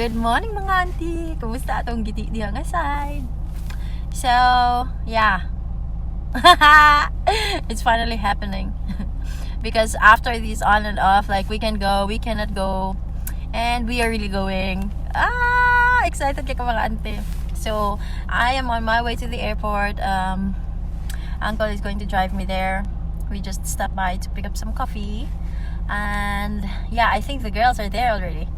Good morning, mga auntie! Kumusta atong giti diha nga side? So, yeah. It's finally happening. Because after this on and off, like, we can go, we cannot go, and we are really going. Ah! Excited kaayo ko, mga auntie. So, I am on my way to the airport. Uncle is going to drive me there. We just stopped by to pick up some coffee. And yeah, I think the girls are there already.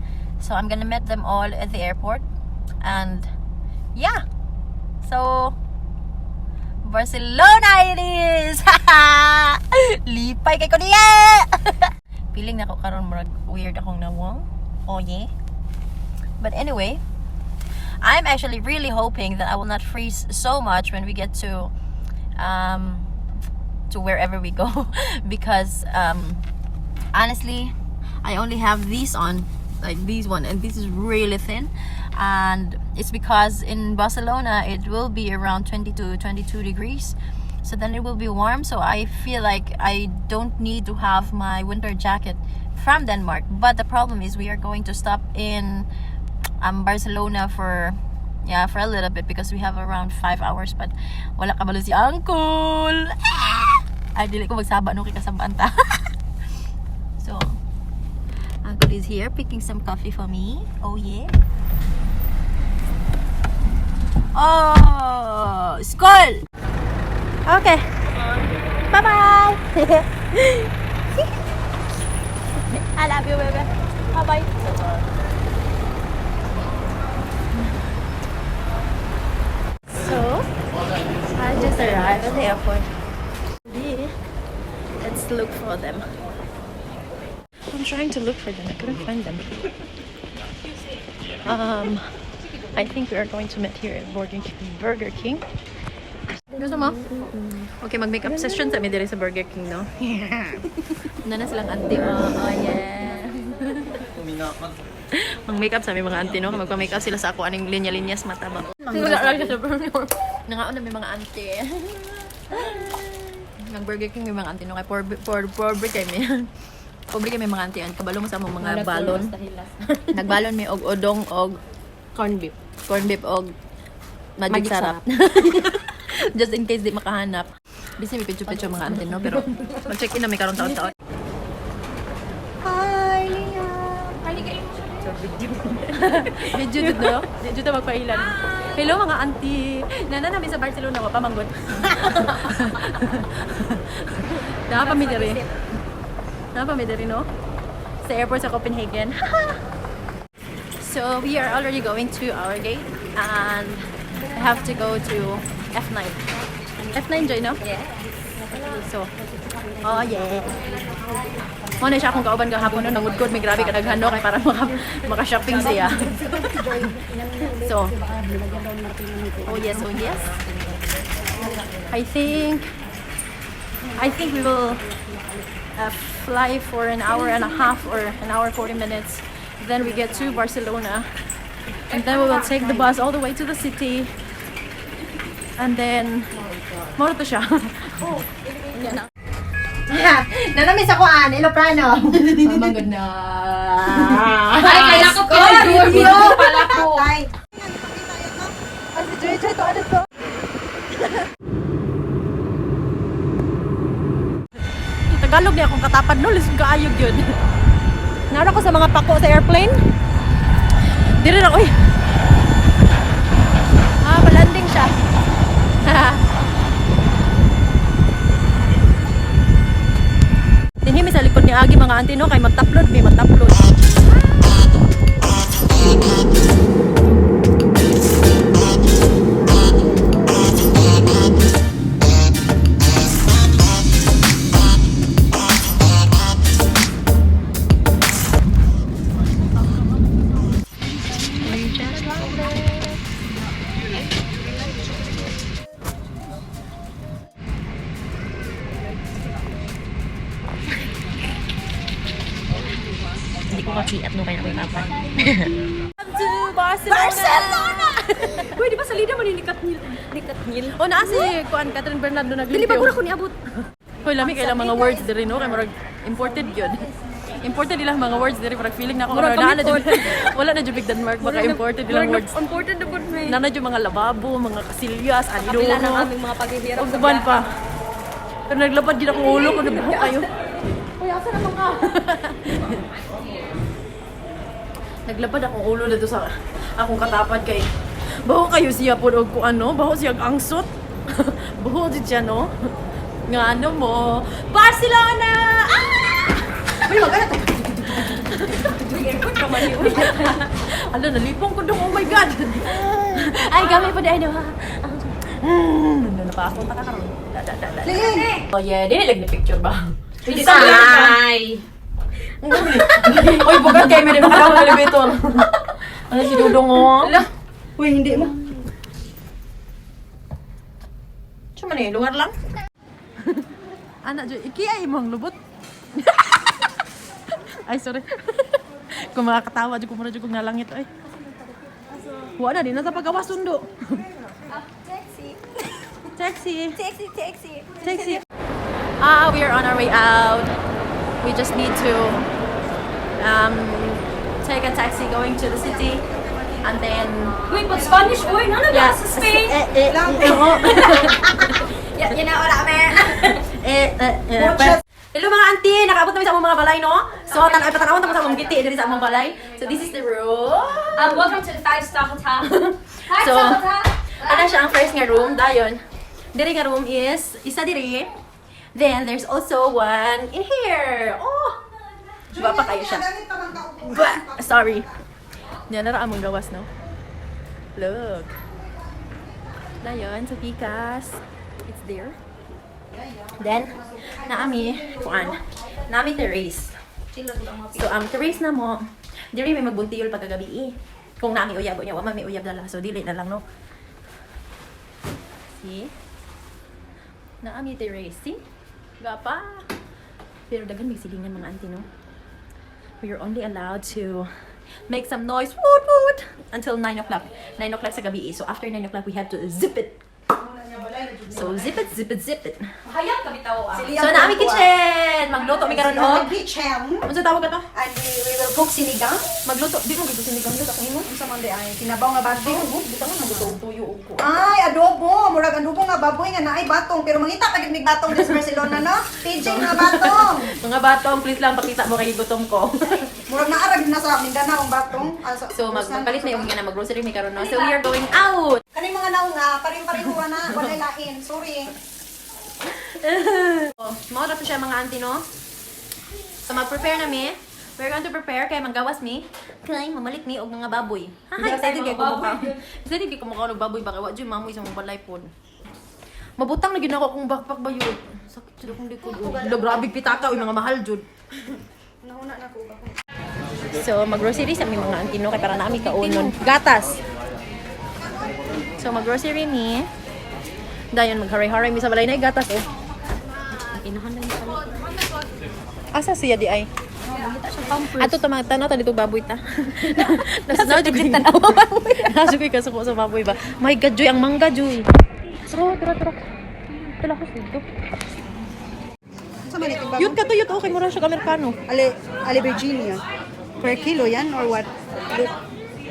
So I'm gonna meet them all at the airport. And yeah. So Barcelona it is! Lipay kaayo ko niya! Feeling nako karon murag weird akong nawong. Oh yeah. But anyway, I'm actually really hoping that I will not freeze so much when we get to wherever we go because honestly, I only have these on, like these one, and this is really thin, and it's because in Barcelona it will be around 20 to 22 degrees, so then it will be warm. So I feel like I don't need to have my winter jacket from Denmark. But the problem is we are going to stop in Barcelona for, yeah, for a little bit because we have around 5 hours, but wala kabalo si uncle. Ay, dili ko magsaba no kay kasabaan ta. So uncle is here picking some coffee for me. Oh yeah. Oh, skål! Okay, bye bye. I love you, baby. Bye bye. So, I just arrived at the airport. Let's look for them. I'm trying to look for them. I couldn't find them. I think we are going to meet here at Burger King. Gusto mo? Okay, mag-makeup session sa mi diri sa Burger King, no? Naa na silang auntie. Oh yeah. Mag-makeup sa mi mga auntie, no? Magpa-makeup sila sa ako aning linya-linyas mata ba? Wala lang siya sa burger. Nangaon na mi, mga auntie. Nag Burger King mi, mga auntie, no? Kay pobre kay mi. Pobre kay mi, mga auntie. Ang kabalo mo sa among mga balon. Nagbalon mi og odong og Corn beef. Corn beef og Magic Magic Sarap. Just in case di makahanap. Busy mi picture-picture, mga auntie, no? Pero mag-check-in na mi karon taon-taon. Hi, Liam! Medyo jud no? Medyo ta magpailan. Hello, mga auntie. Naa na mi sa Barcelona wa pa man gud. Naa pa mi diri. Naa pa mi diri, no? Sa airport sa Copenhagen. So we are already going to our gate and I have to go to F9. F9, Joy, no? Yeah. So, oh yeah. Mao na siya akong kauban gahapon no, nangudkod may grabe kadaghan no kay para maka-shopping siya. So, oh yes, oh yes. I think we will fly for an hour and a half or an hour 40 minutes. Then we get to Barcelona. And then we will take the bus all the way to the city. And then, mao to siya. Naa na mi sa kuan, eroplano. Oh my goodness. Ay, kaya ko pinag pala ko. Ay. Ay, si Joy, Joy, to, ano to? Tagalog niya akong katapad no, lisod kaayo gyud. Naa ra ko sa mga pako sa airplane. Dire na, uy. Ah, palanding siya. Dinhi mi sa likod ni Agi, mga auntie, no, kay magtaplod mi, magtaplod. We just landed. Hindi ko kasi at no kaya ko kapan. To Barcelona! Barcelona! Uy, di ba salida man ni Katniel? Ni Katniel. Oh, naa si kuan Kathryn Bernardo naglimpyo. Dili ba ko niabot? Hoy, lami kay ilang mga words diri no, kay murag imported gyud. Important nilang mga words diri, parang feeling na ako Murag na kami na jud, wala na jud big Denmark baka imported nilang words. Important na po may. Nana jud mga lababo, mga kasilyas, Kapila ng anidoro. aming mga paghihirap Ug uban pa. Pero naglapad gid akong ulo ko, nabuho kayo. Uy, asa naman ka? Naglapad akong ulo dito sa akong katapad kay baho kayo siya po og kung ano, baho siya og angsot. Baho jud siya, no? Nga ano mo? Barcelona! Ah! Uy, magana to. Ala, nalipong ko dong. Oh my God! Ay, gamay po dahil. Nandun na pa ako. Nakakaroon. Da, da, da, da. Oh yeah, dili lang na picture ba? Ay! Uy, bugat kayo, may makalaw ng elevator. Ano si Dudong, oh? Uy, hindi mo. Siya man eh, lugar lang. Ana, Jo, iki ay imong lubot. Ay, sorry. Kung makakatawa, jo, kumura jo, kung nalangit, ay. Wala na, di na sa pagawa sundo. Taxi. Taxi. Taxi, taxi. Taxi. Ah, we are on our way out. We just need to take a taxi going to the city, and then Uy, pag Spanish, uy, nana yeah, ba sa Spain? Eh, eh, eh, oh. Yeah, wala man. Eh, eh, eh, Hello mga auntie, nakaabot namin sa among mga balay, no? So, tan ay patanawon ta mo sa among giti diri sa among balay. So, this is the room. Welcome to the five-star hotel. So, Five-star hotel. ana siya ang first nga room, dayon. Diri nga room is isa diri. Then there's also one in here. Oh. Ba pa kayo siya. Ba, sorry. Yan na ra among gawas, no? Look. Dayon sa Pikas. It's there. Then, naami, kuan. Naami terrace. So, ang terrace na mo, diri may magbuntiyol pagkagabi eh. Kung naami uyab niya, wa man may uyab dala. So, dili na lang, no? See? Naami terrace. See? Gapa. Pero daghan may silingan mga auntie, no? We are only allowed to make some noise, woot woot, until 9 o'clock. 9 o'clock sa gabi eh. So, after 9 o'clock, we have to zip it. So, zip it, zip it, zip it. Hayang kami tao ah. So, naami kitchen! Magluto mi karon og. Kitchen. Unsa tawag ka to? And we will cook sinigang. Magluto, di mo gito sinigang luto akong imo. Unsa man di ay sinabaw nga baboy. Bitaw man magluto og tuyo og kuan. Ay, adobo. Murag adobo nga baboy nga naay batong. Pero mangita ka gid mig batong des Barcelona, no? PJ nga batong. Mga batong, please lang pakita mo kay gutom ko. Murag naarag na sa Mindanao ang batong. Ah, So magpalit na yung nga na mag-grocery mi karon, no. So we are going out. Kaning mga nauna, pareho-pareho na, walay lain. Sorry. Oh, mao ra to siya mga auntie, no. So mag-prepare na mi. We're going to prepare kay manggawas mi. Kay mamalik mi og mga baboy. Ha, excited kay ko mukha. Excited kay ko mukha og baboy baka wa jud mamoy sa mong balay pod. Mabutang na gid ako akong backpack ba yun. Sakit jud akong likod. Lo, grabe pitaka uy, mga mahal jud. Nauna na ko ba? So, mag-grocery sa aming mga auntie, no? Kay para namin kaunon. Gatas! So, mag-grocery mi. Dayon, magharay-haray mi sa balay na gatas, oh. Inahan lang pala. Asa siya di ay? Mangita siya pampers. Ato ta mga tanaw ta dito baboy ta. Nasa na jud tanaw baboy. Nasa koy kasuko sa baboy ba. My God, Joy, ang mangga, Joy. Tara, tara, tara. Tala ko dito. Unsa man iting baboy? Yun ka to, yun okay mura siya ka Amerikano. Ale, Ale Virginia. Per kilo yan or what?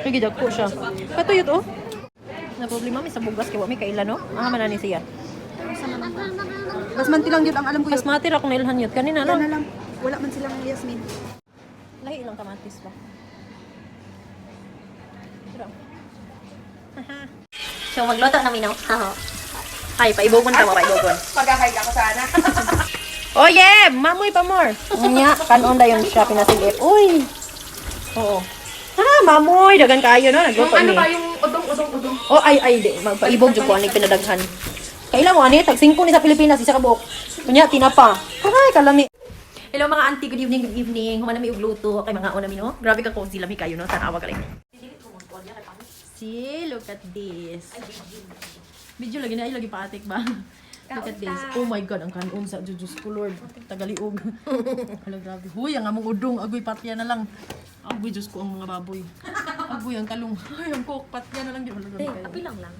Sige, ko siya. Kato yun, oh. Na problema mi sa bugas kay wa mi kaila, no? Ah, man ni siya. Basmati lang yun ang alam ko yun. Basmati ra kung nailhan yun. Kanina Wala lang. na lang. Wala man silang Yasmin. Lahi ilang kamatis ba? Pero. So, magluto na minaw. Ay, paibogon ka mo, paibogon. Pagkakay ako sana. Oh yeah! Mamoy pa more! Unya, kanon dayon siya pinasilip. Uy! Oo. Ah, mamoy! Dagan kayo, no? Nagluto Ano ni. ba yung udong, udong, udong? Oh, ay, ay, di. Magpaibog jud ko aning pinadaghan. Kailan mo, ani? Tag 5 ni sa Pilipinas, isa ka buok. Unya, tinapa. Aray, kalami. Hello mga auntie, good evening, good evening. Human na mi og luto kay mga una mi, no? Grabe ka cozy lami kayo, no? Tanawa ka lang. See, look at this. Video lagi na ay lagi paatik ba? Look at this. Oh my God, ang kanon sa Diyos ko Lord. Tagaliog. Hala grabe. Huy, ang among udong agoy patya na lang. Agoy Diyos ko ang mga baboy. Agoy ang talong. Ay, ang coke patya na lang di wala grabe kayo. Api lang lang.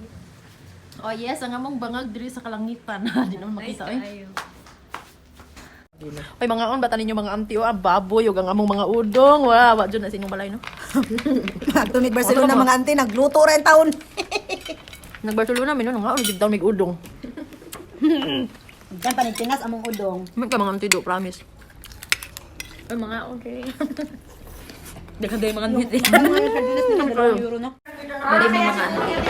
Oh yes, ang among bangag diri sa kalangitan. Di naman makita eh. Ay, mga on, bata ninyo mga auntie, oh, ang baboy, ug ang among mga udong. Wa, wa dyan na sinyong balay, no? Tumig Barcelona mga ante, nagluto rin taon. Nag-Barcelona, mi no, nga, on, daw mig udong. Diyan panigtinas among udong. May ka mga auntie do, promise. Ay, mga okay. Daghan daw yung mga auntie. But may mga auntie.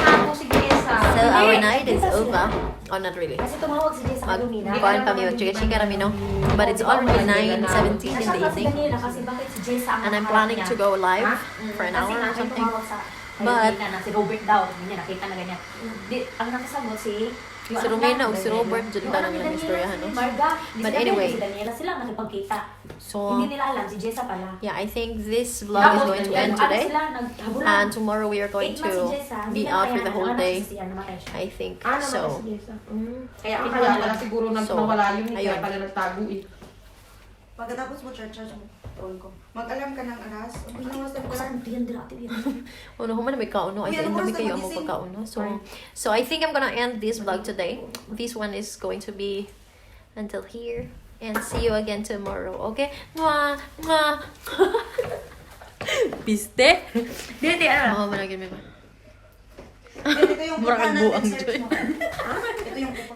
So our night is over. Oh, not really. Kasi tumawag si Jessa Mag kay Lumina. kuan pa mi, chika rami, no? But it's already 9:17 in the Nashock si evening. Daniela kasi bakit si Jessa ang And I'm nakaharap planning niya? to go live for an Kasi hour nga, or may something. tumawag sa kay But- Lumina na si Robert daw. Ganyan, nakita na ganyan. Di, ang nakasagot si yung Si anak Romina niya, ug si Robert, dyan Yung daw anak ni nang Daniela, istoryahan, no? si Marga. Di But sila anyway. Si Daniela sila ang nakipagkita. So, Hindi nila alam, si Jessa pala. yeah, I think this vlog is Tapos, going to ano end today. sila, naghabulan. And tomorrow we are going 8 months si to Jessa, be hindi na out for the nakayanan. whole Ang anak day. si Sian, namatay siya. I think. Ah, So, namatay si Jessa. Kaya Kaya pala siguro So, nawala yun, eh, ayun. kaya pala nagtago eh. Pagkatapos mo, charge charge mo. Phone ko. Mag-alam ka ng aras. Ano oras na Kasi ang tiyan dira, ate, yan. Uno, human may kauno. Ay, Uy, anong dami oras na kayo mo magising? pagkauno. So I think I'm gonna end this vlog today. This one is going to be until here. And see you again tomorrow, okay? Mwah! Mwah! Piste? Di, di, ano? Oh, managin mo ba? Ito yung Murag pupa ang buang natin, search mo. Ito yung pupa.